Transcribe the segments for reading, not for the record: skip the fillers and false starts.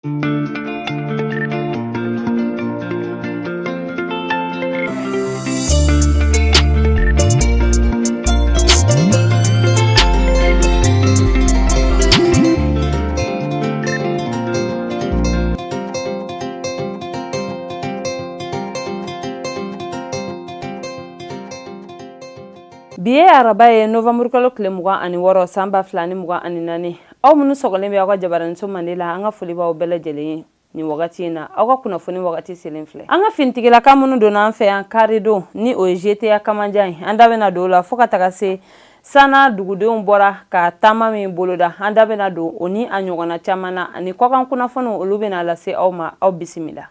Bi ye araba ye, nowanburukalo tile 26, san 2024. Aw minnu sɔgɔlen bɛ aw ka jabaraniso mande la, an ka foli b'aw bɛɛ lajɛlen ye nin wagati in na. Aw ka kunnafoni wagati selen filɛ. An ka finitigilaka minnu donna an fɛ yan karidon, ni o ye GTA Kamanjan ye, an da bɛna don o la, fo ka taga se Sana dugudenw bɔra ka taama min boloda, an da bɛna don o ni a ɲɔgɔnna caman na, ani kɔkan kunnafoniw, olu bɛna lase aw ma. Aw bisimila.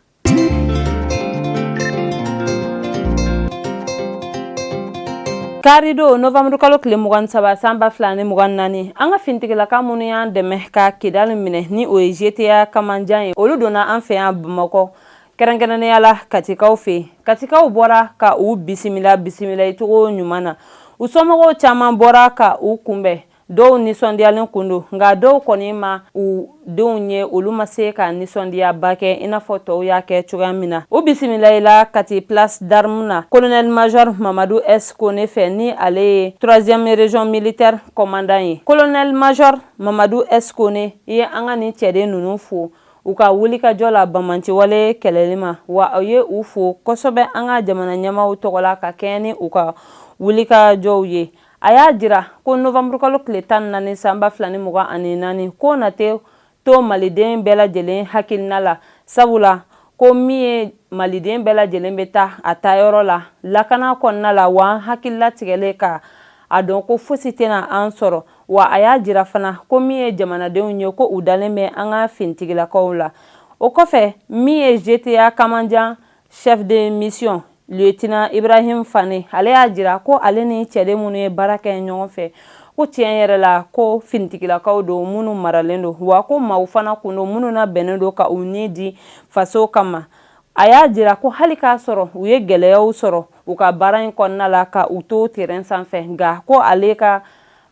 Karidon, nowanburukalo tile 23, san 2024, an ka finitigilaka minnu y'an dɛmɛ ka Kidali minɛ, ni o ye GTA Kamanjan ye, olu donna an fɛ yan Bamakɔ, kɛrɛnkɛrɛnnenya la Katikaw fɛ yen. Katikaw bɔra ka u bisimila bisimila cogo ɲuman na. U somɔgɔw caman bɔra ka u kunbɛn. Dɔw nisɔndiyalen kun don, nka dɔw kɔni ma u denw ye, olu ma se ka nisɔndiyaba kɛ i n'a fɔ tɔw y'a kɛ cogoya min na. U bisimilayila Kati Place d'Armes na colonel major Mamadu S Kone fɛ, ni ale ye 3e région militaire commandant ye. Colonel major Mamadu S Kone ye an ka nin cɛden ninnu fo u ka wulikajɔ la banbaanciwale kɛlɛli ma, wa a ye u fo kosɛbɛ an ka jamana ɲɛmaaw tɔgɔ la ka kɛɲɛ ni u ka wulikajɔw ye. A y'a jira ko nowanburukalo tile 14, san 2024, ko na tɛ to maliden bɛɛ lajɛlen hakilina la, sabula ko min ye maliden bɛɛ lajɛlen bɛ taa a taayɔrɔ la lakana kɔnɔna la, wa an hakilila tigɛlen ka a dɔn ko fosi tɛna an sɔrɔ. Wa a y'a jira fana ko min ye jamanadenw ye, ko u dalen bɛ an ka finitigilakaw la. O kɔfɛ, min ye GTA Kamanjan chef de mission lieutenant Ibrahim Fane, ale y'a jira ko ale ni cɛden minnu ye baara kɛ ɲɔgɔn fɛ, ko tiɲɛ yɛrɛ la ko finitigilakaw don minnu maralen don, wa ko maaw fana kun don minnu labɛnnen don ka u ni di faso kama. A y'a jira ko hali k'a sɔrɔ u ye gɛlɛyaw sɔrɔ u ka baara in kɔnɔna la ka u to terrain sanfɛ, nka ko ale ka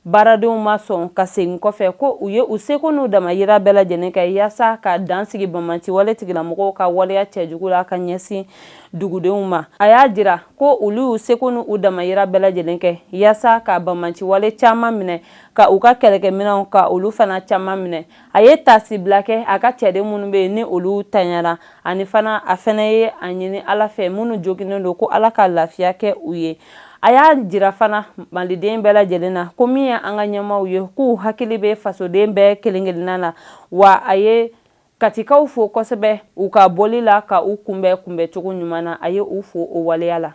baaradenw ma sɔn ka segin kɔfɛ, ko u ye u seko n'u damayira bɛɛ lajɛlen kɛ yaasa ka dan sigi banbaanciwale tigilamɔgɔw ka waleya cɛjugu la ka ɲɛsin dugudenw ma. A y'a jira ko olu y'u seko n'u damayira bɛɛ lajɛlen kɛ yaasa ka banbaanciwale caman minɛ, ka u ka kɛlɛkɛminɛnw ka olu fana caman minɛ. A ye taasibila kɛ a ka cɛden minnu bɛ yen ni olu tanyara, ani fana a fana ye a ɲini Ala fɛ minnu joginnen don, ko Ala ka lafiya kɛ u ye. A y'a jira fana maliden bɛɛ lajɛlen na ko min ye an ka ɲɛmaaw ye, k'u hakili bɛ fasoden bɛɛ kelen-kelenna na. Wa a ye Katikaw fo kosɛbɛ u ka bɔli la ka u kunbɛn kunbɛncogo ɲuman na. A ye u fo o waleya la.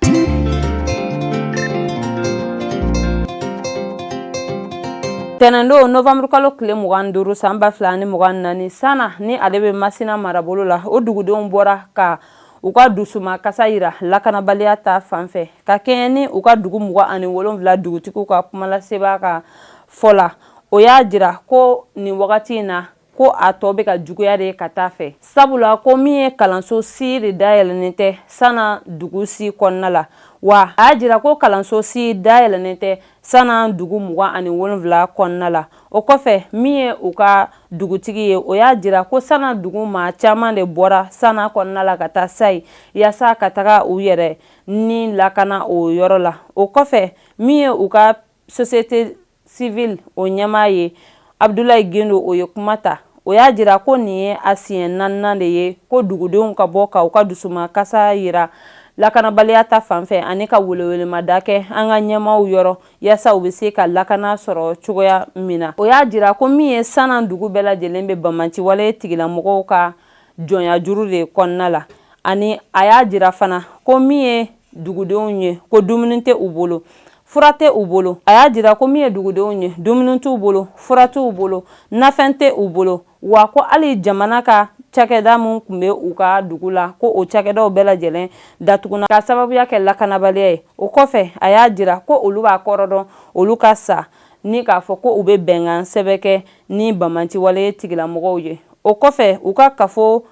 Tɛnɛndon, nowanburukalo tile 25, san 2024, Sana, ni ale bɛ Masina marabolo la, o dugudenw bɔra ka u ka dusumakasa yira lakanabaliya ta fan fɛ, ka kɛɲɛ ni u ka dugu 27 dugutigiw ka kumalasebaa ka fɔ la. O y'a jira ko nin wagati in na, ko a tɔ bɛ ka juguya de ka taa fɛ, sabula ko min ye kalanso si de dayɛlɛnnen tɛ Sana dugu si kɔnɔna la. Wa a y'a jira ko kalanso si dayɛlɛnnen tɛ Sana dugu 27 kɔnɔna la. O kɔfɛ, min ye u ka dugutigi ye, o y'a jira ko Sana dugu maa caman de bɔra Sana kɔnɔna la ka taa Sayi yaasa ka taga u yɛrɛ ni lakana o yɔrɔ la. O kɔfɛ, min ye u ka société civile o ɲɛmaa ye, Abudulayi Gindo, o ye kuma ta. O y'a jira ko nin ye a siɲɛ naaninan de ye ko dugudenw ka bɔ ka u ka dusumakasa yira lakanabaliya ta fan fɛ, ani ka welewelemada kɛ an ka ɲɛmaaw yɔrɔ yaasa u bɛ se ka lakana sɔrɔ cogoya min na. O y'a jira ko min ye Sana dugu bɛɛ lajɛlen bɛ banbaanciwale tigilamɔgɔw ka jɔnya juru de kɔnɔna la. Ani a y'a jira fana ko min ye dugudenw ye, ko dumuni tɛ u bolo, fura tɛ u bolo. A y'a jira ko min ye dugudenw ye, dumuni t'u bolo, fura t'u bolo, nafɛn tɛ u bolo, wa ko hali jamana ka cakɛda min tun bɛ u ka dugu la, ko o cakɛdaw bɛɛ lajɛlen datuguna ka sababuya kɛ lakanabaliya ye. O kɔfɛ, a y'a jira ko olu b'a kɔrɔ dɔn olu ka sa ni k'a fɔ ko u bɛ bɛnkan sɛbɛn kɛ ni banbaanciwale tigilamɔgɔw ye. O kɔfɛ, u ka kafo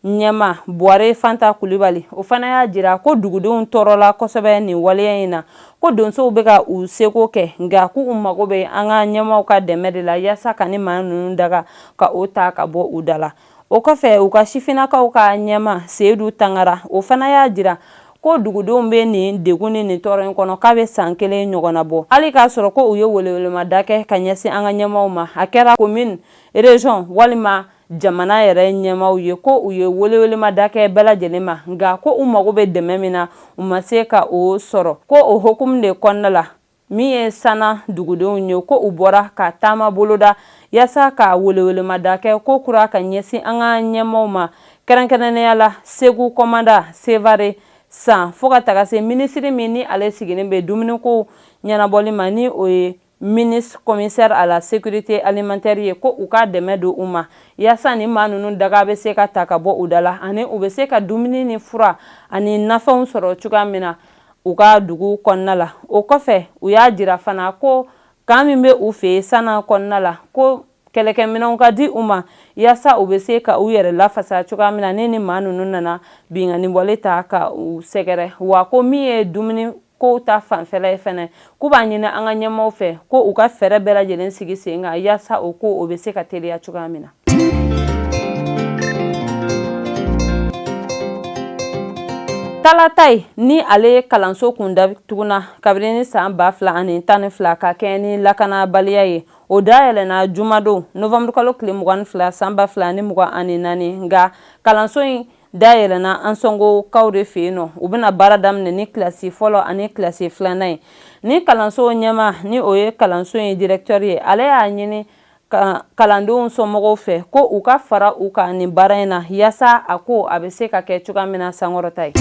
ɲɛmaa Buware Fanta Kulibali, o fana y'a jira ko dugudenw tɔɔrɔla kosɛbɛ nin waleya in na, ko donsow bɛ ka u seko kɛ, nka k'u mago bɛ an ka ɲɛmaaw ka dɛmɛ de la yaasa ka ni maa ninnu daga ka o ta ka bɔ u da la. O kɔfɛ, u ka sifinnakaw ka ɲɛmaa Seyidu Tangara, o fana y'a jira ko dugudenw bɛ nin degun ni nin tɔɔrɔ in kɔnɔ k'a bɛ san kelen ɲɔgɔnna bɔ, hali k'a sɔrɔ ko u ye welewelemada kɛ ka ɲɛsin an ka ɲɛmaaw ma, a kɛra commune, région walima jamana yɛrɛ ɲɛmaaw ye, ko u ye welewelemada kɛ bɛɛ lajɛlen ma, nka ko u mago bɛ dɛmɛ min na, u ma se ka o sɔrɔ. Ko o hukumu de kɔnɔna la, min ye Sana dugudenw ye, ko u bɔra ka taama boloda yaasa ka welewelemada kɛ ko kura ka ɲɛsin an ka ɲɛmaaw ma, kɛrɛnkɛrɛnnenya la Segu kɔmanda Sevare San, fo ka taga se minisiri min ni ale sigilen bɛ dumuniko ɲɛnabɔli ma, ni o ye ministre commissaire à la sécurité alimentaire ye, ko u ka dɛmɛ don u ma yaasa ni maa ninnu daga bɛ se ka ta ka bɔ u da la, ani u bɛ se ka dumuni ni fura ani nafɛnw sɔrɔ cogoya min na u ka dugu kɔnɔna la. O kɔfɛ, u y'a jira fana ko camp min bɛ u fɛ Sana kɔnɔna la, ko kɛlɛkɛminɛnw ka di u ma yaasa u bɛ se ka u yɛrɛ lafasa cogoya min na ni maa ninnu nana binkanni wale ta ka u sɛgɛrɛ. Wa ko min ye dumuni kow ta fanfɛla ye fɛnɛ, k'u b'a ɲini an ka ɲɛmaaw fɛ ko u ka fɛɛrɛ bɛɛ lajɛlen sigi sen kan yaasa o ko o bɛ se ka teliya cogoya min na. Talataye ni ale ye kalanso kun datuguna kabini san 2012 ka kɛɲɛ ni lakanabaliya ye, o dayɛlɛna jumadon novembre kalo tile 22 san 2024. Nka kalanso in dayɛlɛna Ansɔngokaw de fɛ yen nɔ. U bɛna baara daminɛ ni kilasi fɔlɔ ani kilasi filanan ye. Ni kalanso ɲɛmaa, ni o ye kalanso in directeur ye, ale y'a ɲini kalandenw somɔgɔw fɛ ko u ka fara u kan nin baara in na yaasa a ko a bɛ se ka kɛ cogoya min na sankɔrɔta ye.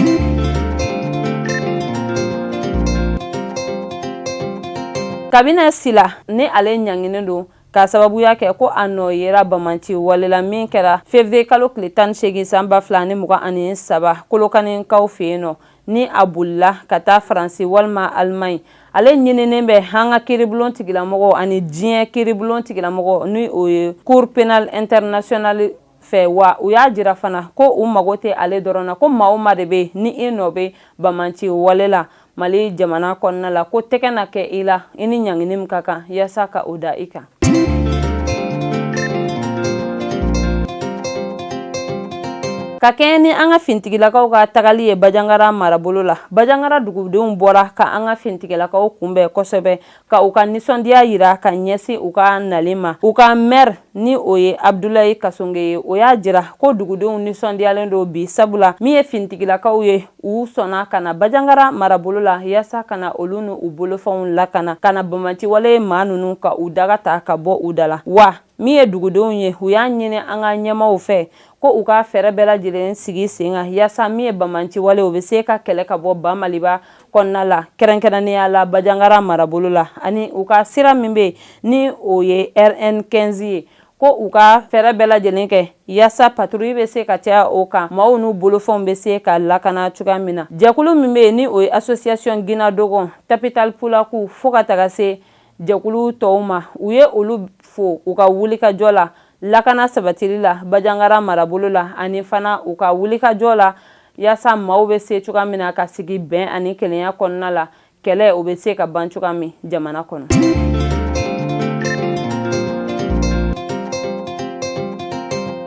Kabinɛ Sila ni ale ɲanginen don ka sababuya kɛ ko a nɔ yera banbaanci wale la min kɛra février kalo tile 18 san 2023 Kolokanikaw fɛ yen nɔ, ni a bolila ka taa Faransi walima Allemagne, ale ɲininen bɛ an ka kiiribulon tigilamɔgɔw ani diɲɛ kiiribulon tigilamɔgɔ, ni o ye Cour pénale internationale fɛ. Wa u y'a jira fana ko u mago tɛ ale dɔrɔn na, ko maa o maa de bɛ ni i nɔ bɛ banbaanci wale la Mali jamana kɔnɔna la, ko tɛgɛ na kɛ i la, i ni ɲangini min ka kan yaasa ka o da i kan. Ka kɛɲɛ ni an ka fintigilakaw ka tagali ye Bajangara marabolo la, Bajangara dugudenw bɔra ka an ka fintigilakaw kunbɛn kosɛbɛ, ka u ka nisɔndiya yira ka ɲɛsin u ka nali ma. U ka maire, ni o ye Abdulayi Kasonge ye, o y'a jira ko dugudenw nisɔndiyalen don bi, sabula min ye fintigilakaw ye, u sɔnna ka na Bajangara marabolo la yaasa ka na olu ni u bolofɛnw lakana, ka na banbaanci wale maa ninnu ka u daga ta ka bɔ u da la. Wa min ye dugudenw ye, u y'a ɲini an ka ɲɛmaaw fɛ ko u ka fɛɛrɛ bɛɛ lajɛlen sigi sen kan yaasa min ye banbaanci wale, o bɛ se ka kɛlɛ ka bɔ ba Maliba kɔnɔna la, kɛrɛnkɛrɛnnenya la Bajangara marabolo la, ani u ka sira min bɛ ni o ye RN 15 ye, ko u ka fɛɛrɛ bɛɛ lajɛlen kɛ yaasa patrouille bɛ se ka caya o kan, maaw n'u bolofɛnw bɛ se ka lakana cogoya min na. Jɛkulu min bɛ yen, ni o ye association Gina Dogon, Tapital Pulaku, fo ka taga se jɛkulu tɔw ma, u ye olu fo u ka wulikajɔ la lakana sabatili la Bajangara marabolo la, ani fana u ka wulikajɔ la yaasa maaw bɛ se cogoya min na ka sigi bɛn ani kelenya kɔnɔna la, kɛlɛ o bɛ se ka ban cogoya min jamana kɔnɔ.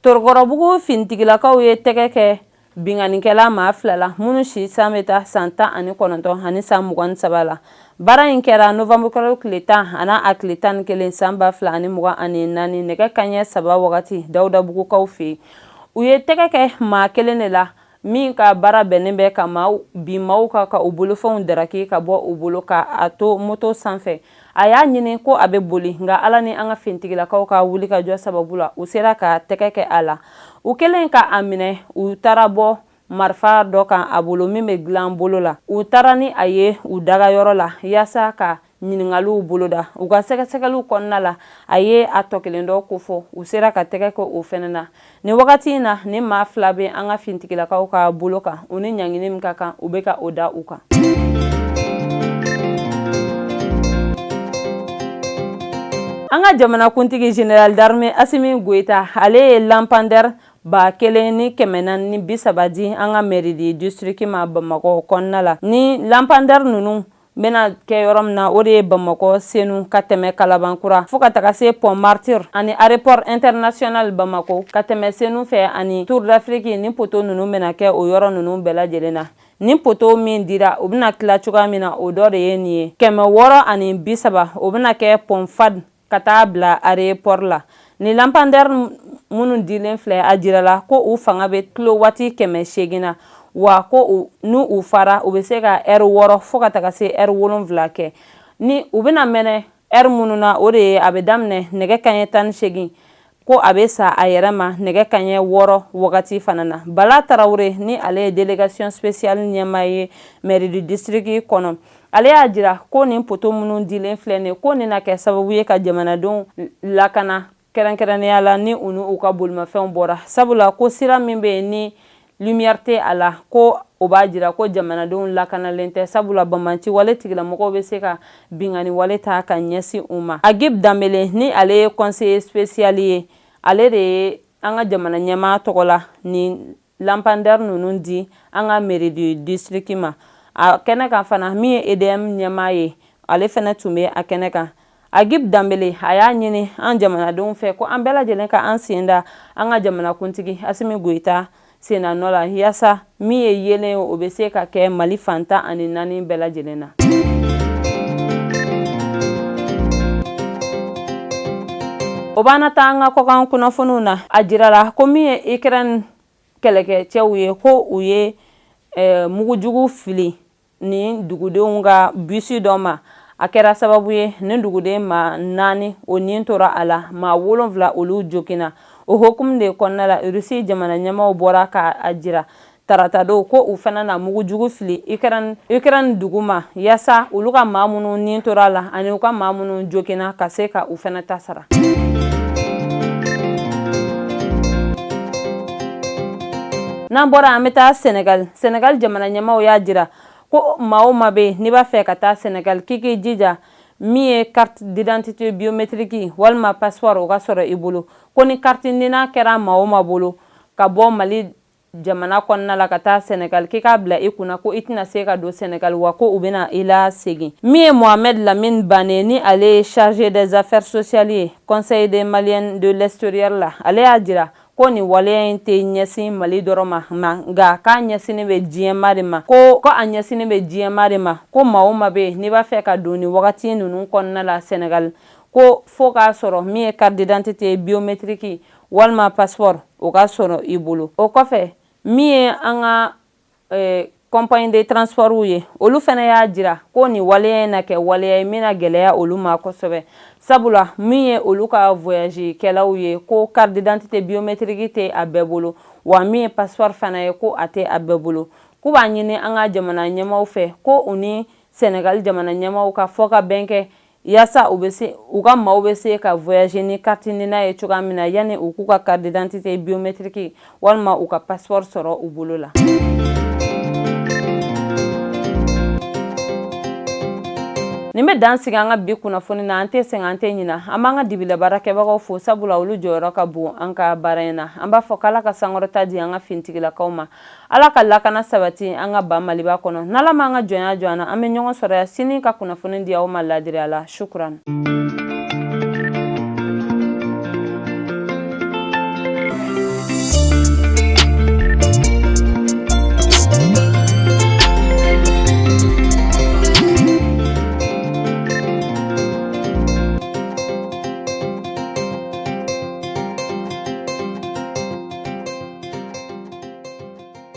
Torokɔrɔbugu finitigilakaw ye tɛgɛ kɛ binkannikɛla maa fila la minnu si san bɛ taa san 19 ani san 23 la. Baara in kɛra novembre kalo tile 10 ani a tile 11 san 2024 nɛgɛ kanɲɛ 3 wagati Dawudabugukaw fɛ yen. U ye tɛgɛ kɛ maa kelen de la min ka baara bɛnnen bɛ ka maaw bin maaw kan, ka u bolofɛnw daraki ka bɔ u bolo, ka a to moto sanfɛ. A y'a ɲini ko a bɛ boli, nka Ala ni an ka finitigilakaw ka wulikajɔ sababu la, u sera ka tɛgɛ kɛ a la. U kɛlen ka a minɛ, u taara bɔ marifa dɔ kan a bolo min bɛ dilan bolo la. U taara ni a ye u dagayɔrɔ la yaasa ka ɲininkaliw boloda. U ka sɛgɛsɛgɛliw kɔnɔna la, a ye a tɔ kelen dɔ kofɔ. U sera ka tɛgɛ kɛ o fɛnɛ na. Nin wagati in na, nin maa fila bɛ an ka finitigilakaw ka bolo kan. U ni ɲangini min ka kan, u bɛ ka o da u kan. An ka jamanakuntigi général d'armée Asimi Goyita, ale ye lampadaire 1430 di an ka mairie du district ma Bamakɔ kɔnɔna la. Ni lampadaire ninnu bɛna kɛ yɔrɔ min na, o de ye Bamakɔ Senu ka tɛmɛ Kalabankura fo ka taga se Pont Martyr ani Aéroport International Bamako, ka tɛmɛ Senu fɛ ani Tour d'Afrique. Ni poto ninnu bɛna kɛ o yɔrɔ ninnu bɛɛ lajɛlen na. Ni poto min dira, o bɛna tila cogoya min na, o dɔ de ye nin ye: 630, o bɛna kɛ Pont Fad ka taa bila aéroport la. Ni lampadaire minnu dilen filɛ, a jirala ko u fanga bɛ kilowati 800 na, wa ko n'u u fara, u bɛ se ka heure 6 fo ka taga se heure 7 kɛ. Ni u bɛna mɛnɛ heure minnu na, o de ye a bɛ daminɛ nɛgɛ kaɲɛ 18, ko a bɛ sa a yɛrɛ ma nɛgɛ kaɲɛ 6 wagati fana na. Bala Tarawele, ni ale ye délégation spéciale ɲɛmaa ye mairie du district kɔnɔ, ale y'a jira ko nin poto minnu dilen filɛ nin, ko nin na kɛ sababu ye ka jamanadenw lakana, kɛrɛnkɛrɛnnenya la ni u n'u ka bolimafɛnw bɔra, sabula ko sira min bɛ yen ni lumière tɛ a la, ko o b'a jira ko jamanadenw lakanalen tɛ, sabula banbanci wale tigilamɔgɔw bɛ se ka binkanni wale ta ka ɲɛsin u ma. Agib Danbele, ni ale ye conseiller spécial ye, ale de ye an ka jamana ɲɛmaa tɔgɔ la ni lampadaire ninnu di an ka mairie du district ma. A kɛnɛ kan fana, min ye EDM ɲɛmaa ye, ale fana tun bɛ a kɛnɛ kan. Agib Danbele, a y'a ɲini an jamanadenw fɛ ko an bɛɛ lajɛlen ka an sen da an ka jamanakuntigi Asimi Goyita senna nɔ la, yaasa min ye yeelen ye, o bɛ se ka kɛ Mali fan 14 bɛɛ lajɛlen na. O b'an na taa an ka kɔkan kunnafoniw na. A jirala ko min ye Ukraine kɛlɛkɛcɛw ye, ko u ye mugujugu fili ni dugudenw ka bisi dɔ ma. A kɛra sababu ye ni duguden maa 4, o nin tora a la, maa 7, olu joginna. O hukumu de kɔnɔna la, Rusi jamana ɲɛmaaw bɔra k'a jira taratadon ko u fana na mugujugu fili Ukraine dugu ma, yaasa olu ka maa minnu nin tora a la ani u ka maa minnu joginna, ka se ka u fana ta sara. N'an bɔra, an bɛ taa Senegal. Senegal jamana ɲɛmaaw y'a jira ko maa o maa bɛ yen n'i b'a fɛ ka taa Senegal, k'i k'i jija min ye carte d'identité biométrique walima passeport, o ka sɔrɔ i bolo. Ko ni carte nina kɛra maa o maa bolo ka bɔ Mali jamana kɔnɔna la ka taa Senegal, k'i k'a bila i kunna ko i tɛna se ka don Senegal, wa ko u bɛna i la segin. Min ye Mohamed Lamine Bane, ni ale ye chargé des affaires sociales ye Conseil des Maliens de l'extérieur la, ale y'a jira ko nin waleya in tɛ ɲɛsin Mali dɔrɔn ma, nka k'a ɲɛsinnen bɛ diɲɛma de ma, ko a ɲɛsinnen bɛ diɲɛma de ma, ko maa o maa bɛ yen n'i b'a fɛ ka don nin wagati ninnu kɔnɔna la Senegal, ko fo k'a sɔrɔ min ye carte d'identité biométrique walima passeport, o ka sɔrɔ i bolo. O kɔfɛ, min ye an ka compagnie de transport ye, olu fana y'a jira ko nin waleya in na kɛ waleya ye min na gɛlɛya olu ma kosɛbɛ, sabula min ye olu ka voyage kɛlaw ye, ko carte d'identité biométrique tɛ a bɛɛ bolo, wa min ye passeport fana ye, ko a tɛ a bɛɛ bolo. K'u b'a ɲini an ka jamana ɲɛmaaw fɛ ko u ni Senegal jamana ɲɛmaaw ka fɔ ka bɛn kɛ, yaasa u bɛ se, u ka maaw bɛ se ka voyager ni carte nina ye cogoya min na, yanni u k'u ka carte d'identité biométrique walima u ka passeport sɔrɔ u bolo la. Nin bɛ dan sigi an ka bi kunnafoni na. An tɛ sɛgɛn, an tɛ ɲina. An b'an ka dibila baarakɛbagaw fo, sabula olu jɔyɔrɔ ka bon an ka baara in na. An b'a fɔ k'Ala ka sankɔrɔta di an ka finitigilakaw ma, Ala ka lakana sabati an ka ba Maliba kɔnɔ. N'Ala m'an ka jɔnya jɔ an na, an bɛ ɲɔgɔn sɔrɔ yan sini ka kunnafoni di aw ma ladiriya la. Shukran.